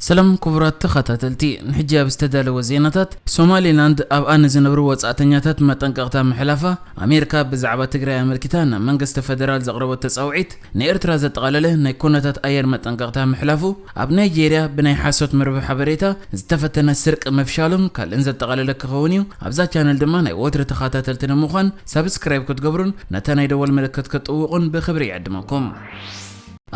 ሰላም ክቡራት ተኸታተልቲ፣ ንሕጂ ኣብ ዝተዳለወ ዜናታት፣ ሶማሊላንድ ኣብኣ ንዝነብሩ ወጻእተኛታት መጠንቀቕታ ምሕላፋ፣ ኣሜሪካ ብዛዕባ ትግራይ ኣመልኪታ ናብ መንግስቲ ፈደራል ዘቕረበቶ ጻውዒት፣ ንኤርትራ ዘጠቓለለ ናይ ኩነታት ኣየር መጠንቀቕታ ምሕላፉ፣ ኣብ ናይጄርያ ብናይ ሓሶት መርበብ ሓበሬታ ዝተፈተነ ስርቂ ምፍሻሉን ካልእን ዘጠቓለለ ክኸውን እዩ። ኣብዛ ቻነል ድማ ናይ ወትሪ ተኸታተልቲ ንምዃን ሳብስክራይብ ክትገብሩን ነታ ናይ ደወል ምልክት ክትጥውቑን ብኽብሪ ይዕድመኩም።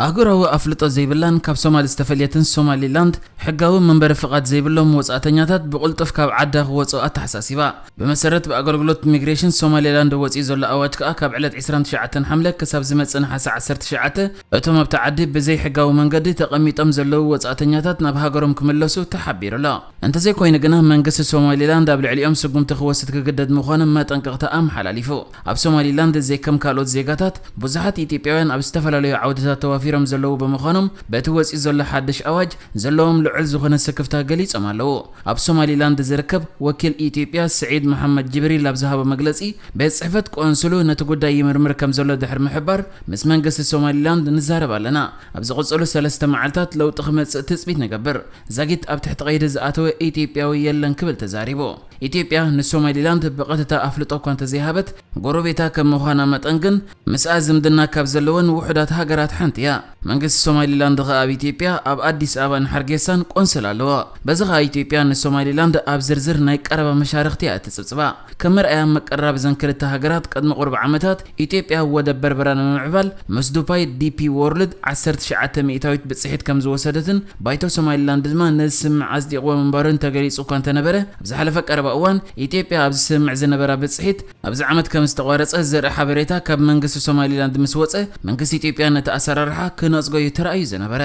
ኣህጉራዊ ኣፍልጦ ዘይብላን ካብ ሶማል ዝተፈልየትን ሶማሊላንድ፣ ሕጋዊ መንበሪ ፍቓድ ዘይብሎም ወጻእተኛታት ብቕልጡፍ ካብ ዓዳ ክወጹ ኣተሓሳሲባ። ብመሰረት ብኣገልግሎት ሚግሬሽን ሶማሊላንድ ወጺኡ ዘሎ ኣዋጅ ከኣ፣ ካብ ዕለት ዕስራን ትሽዓተን ሓምለ ክሳብ ዝመጽእ ነሓሰ ዓሰርተ ትሽዓተ፣ እቶም ኣብቲ ዓዲ ብዘይ ሕጋዊ መንገዲ ተቐሚጦም ዘለዉ ወጻእተኛታት ናብ ሃገሮም ክምለሱ ተሓቢሩ ኣሎ። እንተዘይኮይኑ ግና፣ መንግስቲ ሶማሊላንድ ኣብ ልዕሊኦም ስጉምቲ ክወስድ ክግደድ ምዃኑ መጠንቀቕታ ኣመሓላሊፉ። ኣብ ሶማሊላንድ ዘይከም ካልኦት ዜጋታት፣ ብዙሓት ኢትዮጵያውያን ኣብ ዝተፈላለዩ ዓውድታት ተዋፊሮም ዘለዉ ብምዃኖም፣ በቲ ወጺኡ ዘሎ ሓድሽ ኣዋጅ ዘለዎም ልዑል ዝኾነ ስክፍታ ገሊጾም ኣለዉ። ኣብ ሶማሊላንድ ዝርከብ ወኪል ኢትዮጵያ ስዒድ መሓመድ ጅብሪል ኣብ ዝሃቦ መግለጺ፣ ቤት ጽሕፈት ቆንስሉ ነቲ ጉዳይ ይምርምር ከም ዘሎ ድሕሪ ምሕባር፣ ምስ መንግስቲ ሶማሊላንድ ንዛረብ ኣለና። ኣብ ዝቕጽሉ ሰለስተ መዓልታት ለውጢ ክመጽእ ትጽቢት ንገብር። ዛጊት ኣብ ትሕቲ ቀይዲ ዝኣተወ ኢትዮጵያዊ የለን ክብል ተዛሪቡ። ኢትዮጵያ ንሶማሊላንድ ብቐጥታ ኣፍልጦ እኳ እንተዘይሃበት፣ ጎረቤታ ከም ምዃና መጠን ግን ምስኣ ዝምድና ካብ ዘለወን ውሑዳት ሃገራት ሓንቲ እያ። መንግስቲ ሶማሊላንድ ኸኣ ኣብ ኢትዮጵያ፣ ኣብ ኣዲስ ኣበባን ሓርጌሳን ቆንስል ኣለዎ። በዚ ኸኣ ኢትዮጵያ ንሶማሊላንድ ኣብ ዝርዝር ናይ ቀረባ መሻርኽቲ እያ እትጽብጽባ። ከም መርኣያ ምቅርራብ እዘን ክልተ ሃገራት፣ ቅድሚ ቁሩብ ዓመታት ኢትዮጵያ ወደብ በርበራ ንምምዕባል ምስ ዱባይ ዲፒ ዎርልድ ዓሰርተ ትሽዓተ ሚእታዊት ብጽሒት ከም ዝወሰደትን ባይቶ ሶማሊላንድ ድማ ነዚ ስምምዕ ኣጽዲቕዎ ምንባሩን ተገሊጹ እኳ እንተነበረ፣ ኣብ ዝሓለፈ ቀረባ እዋን ኢትዮጵያ ኣብዚ ስምምዕ ዝነበራ ብጽሒት ኣብዚ ዓመት ከም ዝተቋረጸ ዘርኢ ሓበሬታ ካብ መንግስቲ ሶማሊላንድ ምስ ወጸ፣ መንግስቲ ኢትዮጵያ ነቲ ኣሰራርሓ ክነጽጎ እዩ ተራእዩ ዝነበረ።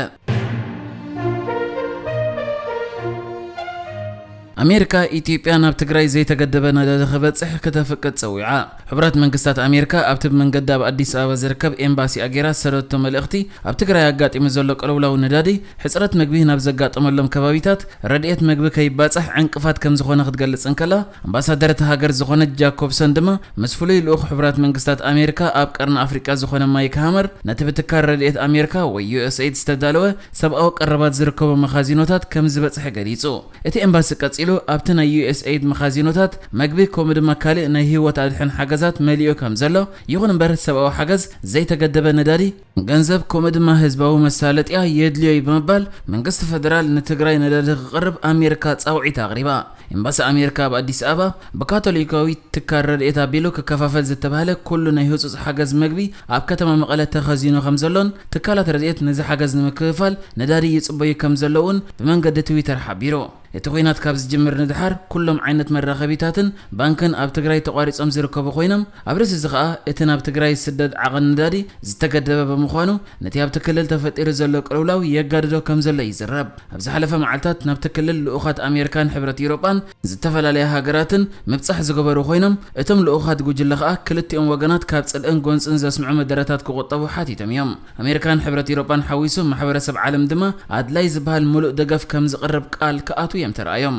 ኣሜሪካ፣ ኢትዮጵያ ናብ ትግራይ ዘይተገደበ ነዳዲ ክበጽሕ ክተፍቅድ ጸዊዓ። ሕቡራት መንግስታት ኣሜሪካ ኣብቲ ብመንገዲ ኣብ ኣዲስ ኣበባ ዝርከብ ኤምባሲኣ ጌራ ዝሰደቶ መልእኽቲ፣ ኣብ ትግራይ ኣጋጢሙ ዘሎ ቅልውላው ነዳዲ፣ ሕጽረት መግቢ ናብ ዘጋጠመሎም ከባቢታት ረድኤት መግቢ ከይባጻሕ ዕንቅፋት ከም ዝኾነ ክትገልጽ እንከላ፣ ኣምባሳደር እታ ሃገር ዝኾነ ጃኮብሰን ድማ ምስ ፍሉይ ልኡኽ ሕቡራት መንግስታት ኣሜሪካ ኣብ ቀርኒ ኣፍሪቃ ዝኾነ ማይክ ሃመር፣ ነቲ ብትካል ረድኤት ኣሜሪካ ወይ ዩ ኤስ ኤይድ ዝተዳለወ ሰብኣዊ ቀረባት ዝርከቦ መኻዚኖታት ከም ዝበጽሐ ገሊጹ። እቲ ኤምባሲ ቀጺሉ፣ ኣብቲ ናይ ዩ ኤስ ኤይድ መኻዚኖታት መግቢ ከምኡ ድማ ካልእ ናይ ህይወት ኣድሕን ሓገዛት መሊኡ ከም ዘሎ፣ ይኹን እምበር ሰብኣዊ ሓገዝ ዘይተገደበ ነዳዲ፣ ገንዘብ ከምኡ ድማ ህዝባዊ መሳለጥያ የድልዮ እዩ ብምባል መንግስቲ ፈደራል ንትግራይ ነዳዲ ክቕርብ ኣሜሪካ ጻውዒት ኣቕሪባ። ኤምባሲ ኣሜሪካ ኣብ ኣዲስ ኣበባ ብካቶሊካዊ ትካል ረድኤት ኣቢሉ ክከፋፈል ዝተባህለ ኩሉ ናይ ህጹጽ ሓገዝ መግቢ ኣብ ከተማ መቐለ ተኸዚኑ ከም ዘሎን ትካላት ረድኤት ነዚ ሓገዝ ንምክፍፋል ነዳዲ ይጽበዩ ከም ዘለዉ እውን ብመንገዲ ትዊተር ሓቢሩ። እቲ ኲናት ካብ ዝጅምር ንድሓር ኩሎም ዓይነት መራኸቢታትን ባንክን ኣብ ትግራይ ተቋሪጾም ዝርከቡ ኮይኖም፣ ኣብ ርእሲ እዚ ኸኣ እቲ ናብ ትግራይ ዝስደድ ዓቐን ነዳዲ ዝተገደበ ብምዃኑ፣ ነቲ ኣብቲ ክልል ተፈጢሩ ዘሎ ቅልውላው የጋድዶ ከም ዘሎ ይዝረብ። ኣብ ዝሓለፈ መዓልታት ናብቲ ክልል ልኡኻት ኣሜሪካን ሕብረት ኤውሮጳን ዝተፈላለያ ሃገራትን ምብጻሕ ዝገበሩ ኮይኖም፣ እቶም ልኡኻት ጉጅለ ኸኣ ክልቲኦም ወገናት ካብ ጽልእን ጎንጽን ዘስምዑ መደረታት ክቑጠቡ ሓቲቶም እዮም። ኣሜሪካን ሕብረት ኤውሮጳን ሓዊሱ ማሕበረሰብ ዓለም ድማ ኣድላይ ዝበሃል ምሉእ ደገፍ ከም ዝቕርብ ቃል ክኣትዉ እዮም ተራእዮም።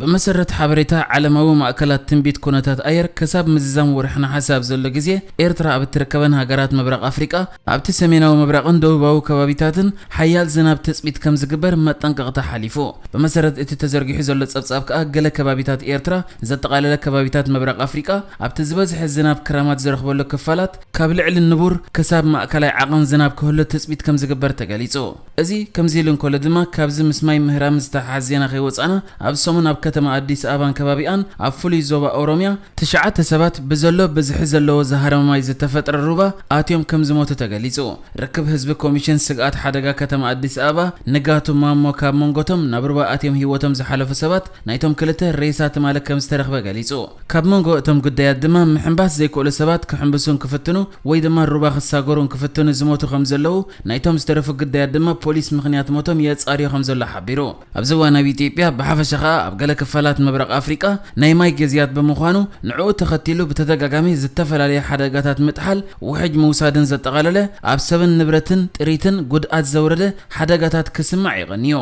ብመሰረት ሓበሬታ ዓለማዊ ማእከላት ትንቢት ኩነታት ኣየር፣ ክሳብ ምዝዛም ወርሒ ነሓሰ ኣብ ዘሎ ግዜ፣ ኤርትራ ኣብ እትርከበን ሃገራት ምብራቕ ኣፍሪቃ፣ ኣብቲ ሰሜናዊ ምብራቕን ደቡባዊ ከባቢታትን ሓያል ዝናብ ትጽቢት ከም ዝግበር መጠንቀቕታ ሓሊፉ። ብመሰረት እቲ ተዘርጊሑ ዘሎ ጸብጻብ ከኣ፣ ገለ ከባቢታት ኤርትራ ዘጠቓለለ ከባቢታት ምብራቕ ኣፍሪቃ፣ ኣብቲ ዝበዝሐ ዝናብ ክራማት ዝረኽበሉ ክፋላት፣ ካብ ልዕሊ ንቡር ክሳብ ማእከላይ ዓቐን ዝናብ ክህሉ ትጽቢት ከም ዝግበር ተገሊጹ። እዚ ከምዚ ኢሉ እንከሎ ድማ፣ ካብዚ ምስ ማይ ምህራም ዝተሓሓዝ ዜና ከይወጻእና፣ ኣብዚ ሰሙን ኣብ ከተማ ኣዲስ ኣበባን ከባቢኣን፣ ኣብ ፍሉይ ዞባ ኦሮምያ፣ ትሽዓተ ሰባት ብዘሎ ብዝሒ ዘለዎ ዝሃረመ ማይ ዝተፈጥረ ሩባ ኣትዮም ከም ዝሞቱ ተገሊጹ። ርክብ ህዝቢ ኮሚሽን ስግኣት ሓደጋ ከተማ ኣዲስ ኣበባ፣ ንጋቱ ማሞ፣ ካብ መንጎቶም ናብ ሩባ ኣትዮም ህይወቶም ዝሓለፉ ሰባት ናይቶም ክልተ ሬሳ ትማሊ ከም ዝተረኽበ ገሊጹ። ካብ መንጎ እቶም ግዳያት ድማ፣ ምሕንባስ ዘይክእሉ ሰባት ክሕንብሱ እንክፍትኑ ወይ ድማ ሩባ ክሳገሩ እንክፍትኑ ዝሞቱ ከም ዘለዉ፣ ናይቶም ዝተረፉ ግዳያት ድማ ፖሊስ ምኽንያት ሞቶም የጻርዮ ከም ዘሎ ሓቢሩ። ኣብዚ እዋን ኣብ ኢትዮጵያ፣ ብሓፈሻ ኸኣ ኣብ ገለ ክፋላት ምብራቕ ኣፍሪቃ ናይ ማይ ግዝያት ብምዃኑ፣ ንዕኡ ተኸቲሉ ብተደጋጋሚ ዝተፈላለየ ሓደጋታት ምጥሓል፣ ውሕጅ ምውሳድን ዘጠቓለለ፣ ኣብ ሰብን ንብረትን ጥሪትን ጉድኣት ዘውረደ ሓደጋታት ክስማዕ እዩ ቀንዩ።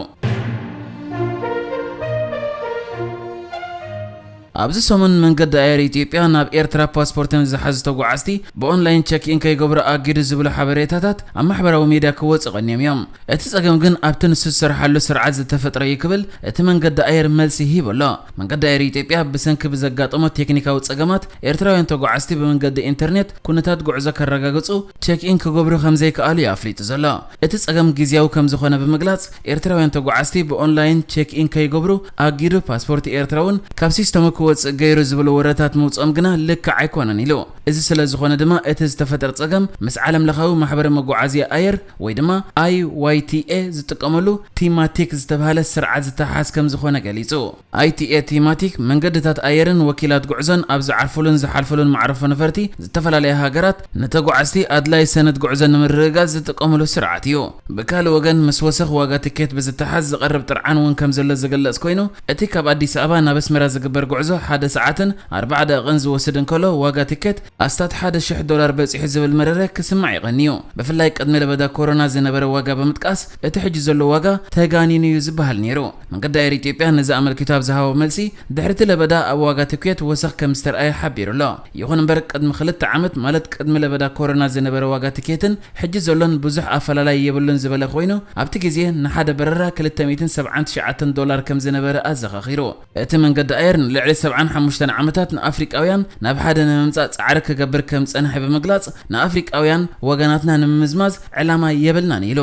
ኣብዚ ሰሙን መንገዲ ኣየር ኢትዮጵያ ናብ ኤርትራ ፓስፖርትን ዝሓዙ ተጓዓዝቲ ብኦንላይን ቸክ ኢን ከይገብሩ ኣጊዱ ዝብሉ ሓበሬታታት ኣብ ማሕበራዊ ሚድያ ክወፁ ቀኒዮም እዮም። እቲ ፀገም ግን ኣብቲ ንሱ ዝሰርሓሉ ስርዓት ዝተፈጥረ እዩ ክብል እቲ መንገዲ ኣየር መልሲ ሂቡ ኣሎ። መንገዲ ኣየር ኢትዮጵያ ብሰንኪ ብዘጋጠሞ ቴክኒካዊ ፀገማት ኤርትራውያን ተጓዓዝቲ ብመንገዲ ኢንተርኔት ኩነታት ጉዕዞ ከረጋግፁ ቸክ ኢን ክገብሩ ከምዘይከኣሉ እዩ ኣፍሊጡ ዘሎ። እቲ ፀገም ግዝያዊ ከምዝኾነ ብምግላፅ ኤርትራውያን ተጓዓዝቲ ብኦንላይን ቸክ ኢን ከይገብሩ ኣጊዱ ፓስፖርት ኤርትራ እውን ካብ ሲስተሙ ክወፅእ ገይሩ ዝብሉ ወረታት ምውፅኦም ግና ልክዕ ኣይኮነን ኢሉ። እዚ ስለ ዝኾነ ድማ እቲ ዝተፈጠረ ፀገም ምስ ዓለም ለኻዊ ማሕበረ መጓዓዝያ ኣየር ወይ ድማ ኣይ ዋይ ቲ ኤ ዝጥቀመሉ ቲማቲክ ዝተባህለ ስርዓት ዝተሓዝ ከም ዝኾነ ገሊጹ። ኣይ ቲ ኤ ቲማቲክ መንገድታት ኣየርን ወኪላት ጉዕዞን ኣብ ዝዓርፉሉን ዝሓልፉሉን መዕረፎ ነፈርቲ ዝተፈላለያ ሃገራት ንተጓዓዝቲ ኣድላይ ሰነድ ጉዕዞ ንምርግጋጽ ዝጥቀሙሉ ስርዓት እዩ። ብካልእ ወገን ምስ ወሰኽ ዋጋ ትኬት ብዝተሓዝ ዝቐርብ ጥርዓን እውን ከም ዘሎ ዝግለጽ ኮይኑ፣ እቲ ካብ ኣዲስ ኣበባ ናብ ኣስመራ ዝግበር ጉዕዞ ሓደ ሰዓትን ኣርባዓ ደቂቕን ዝወስድ እንከሎ ዋጋ ትኬት ኣስታት ሓደ ሽሕ ዶላር በጺሑ ዝብል መረረ ክስማዕ ይቐንዩ። ብፍላይ ቅድሚ ለበዳ ኮሮና ዝነበረ ዋጋ ብምጥቃስ እቲ ሕጂ ዘሎ ዋጋ ተጋኒኑ እዩ ዝበሃል ነይሩ። መንገዲ ኣየር ኢትዮጵያ ነዚ ኣመልኪቱ ኣብ ዝሃቦ መልሲ ድሕሪ እቲ ለበዳ ኣብ ዋጋ ትኬት ወሰኽ ከም ዝተርኣየ ሓቢሩ ኣሎ። ይኹን እምበር ቅድሚ ክልተ ዓመት ማለት ቅድሚ ለበዳ ኮሮና ዝነበረ ዋጋ ትኬትን ሕጂ ዘሎን ብዙሕ ኣፈላላይ የብሉን ዝበለ ኮይኑ ኣብቲ ግዜ ንሓደ በረራ ክልተ ሚእትን ሰብዓን ትሽዓተን ዶላር ከም ዝነበረ ኣዘኻኺሩ። እቲ መንገዲ ኣየር ንልዕሊ ሰብዓን ሓሙሽተን ዓመታት ንኣፍሪቃውያን ናብ ሓደ ንምምጻእ ጻዕሪ ክገብር ከም ዝጸንሐ ብምግላጽ ንኣፍሪቃውያን ወገናትና ንምምዝማዝ ዕላማ የብልናን ኢሉ።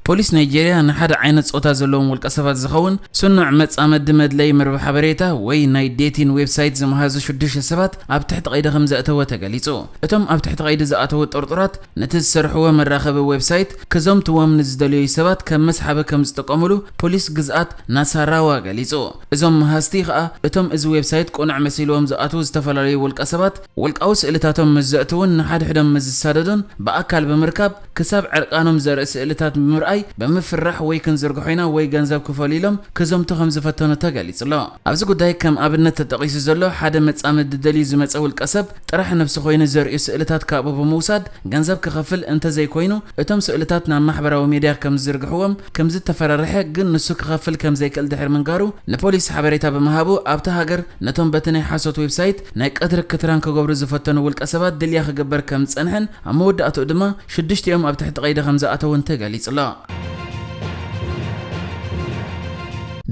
ፖሊስ ናይጄርያ ንሓደ ዓይነት ጾታ ዘለዎም ውልቀ ሰባት ዝኸውን ስኑዕ መጻመዲ መድለይ መርበብ ሓበሬታ ወይ ናይ ዴቲን ዌብሳይት ዝመሃዙ ሽዱሽተ ሰባት ኣብ ትሕቲ ቀይዲ ከም ዘእተወ ተገሊጹ። እቶም ኣብ ትሕቲ ቀይዲ ዝኣተዉ ጥርጡራት ነቲ ዝሰርሕዎ መራኸቢ ዌብሳይት ክዘምትዎም ንዝደለዩ ሰባት ከም መስሓቢ ከም ዝጥቀሙሉ ፖሊስ ግዝኣት ናሳራዋ ገሊጹ። እዞም መሃዝቲ ከኣ እቶም እዚ ዌብሳይት ቅኑዕ መሲልዎም ዝኣትዉ ዝተፈላለዩ ውልቀ ሰባት ውልቃዊ ስእልታቶም ምስ ዘእትዉን ንሓድሕዶም ምስ ዝሳደዱን ብኣካል ብምርካብ ክሳብ ዕርቃኖም ዘርኢ ስእልታት ብምርኣይ ብምፍራሕ ወይ ክንዝርግሖ ኢና ወይ ገንዘብ ክፈሉ ኢሎም ክዘምቱ ከም ዝፈተኑ ተገሊጹ ኣሎ። ኣብዚ ጉዳይ ከም ኣብነት ተጠቒሱ ዘሎ ሓደ መጻምዲ ደልዩ ዝመጸ ውልቀ ሰብ ጥራሕ ነብሱ ኮይኑ ዘርእዩ ስእልታት ካብኡ ብምውሳድ ገንዘብ ክኸፍል እንተዘይኮይኑ እቶም ስእልታት ናብ ማሕበራዊ ሚድያ ከም ዝዝርግሕዎም ከም ዝተፈራርሐ ግን ንሱ ክኸፍል ከም ዘይክእል ድሕሪ ምንጋሩ ንፖሊስ ሓበሬታ ብምሃቡ ኣብታ ሃገር ነቶም በቲ ናይ ሓሶት ዌብሳይት ናይ ቀትሪ ክትራን ክገብሩ ዝፈተኑ ውልቀ ሰባት ድልያ ክግበር ከም ዝጸንሐን ኣብ መወዳእትኡ ድማ ሽዱሽቲኦም ኣብ ትሕቲ ቀይዲ ከም ዝኣተውን ተገሊጹ ኣሎ።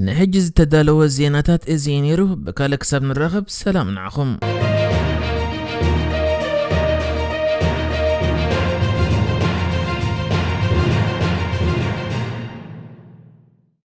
ንሕጂ ዝተዳለወ ዜናታት እዚ እዩ ነይሩ። ብካልእ ክሳብ ንራኸብ ሰላም ንዓኹም።